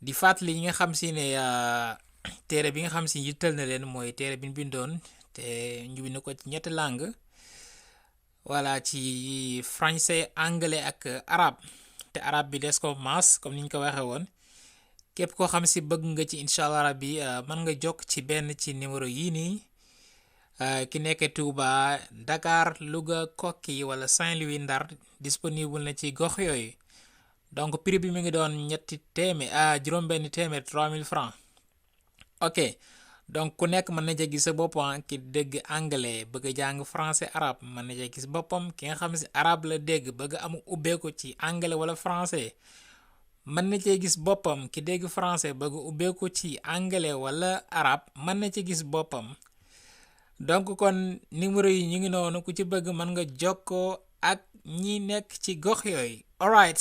di fàttali ñi nga xam si ne téere bi nga xam si yitteel na leen mooy téere bi ñu bindoon te ñu bind ko ci ñetti langue voilà ci français anglais ak arabe te arabe bi des ko maas comme ni ñu ko waxee woon képp koo xam si bëgg nga ci incha allah rabbi mën nga jokk ci benn ci numéro yii nii ki nekk Touba Dakar Louga Koki wala Saint-Louis Ndar disponible na ci gox yooyu donc prix bi mi ngi doon juróom-benn téeméer 3000 francs ok donc ku nekk mën na ca gis sa boppam ki dégg anglais bëgg a jàng français arabe mën na ca gis boppam ki nga xam si arabe la dégg bëgg am ubbeeku ci anglais wala français mën na cee gis boppam ki dégg français bëgg ubbeeku ci anglais wala arabe mën na ci gis boppam donc kon numéro yi ñu ngi noonu ku ci bëgg mën nga jokkoo ak ñi nekk ci gox yooyu alright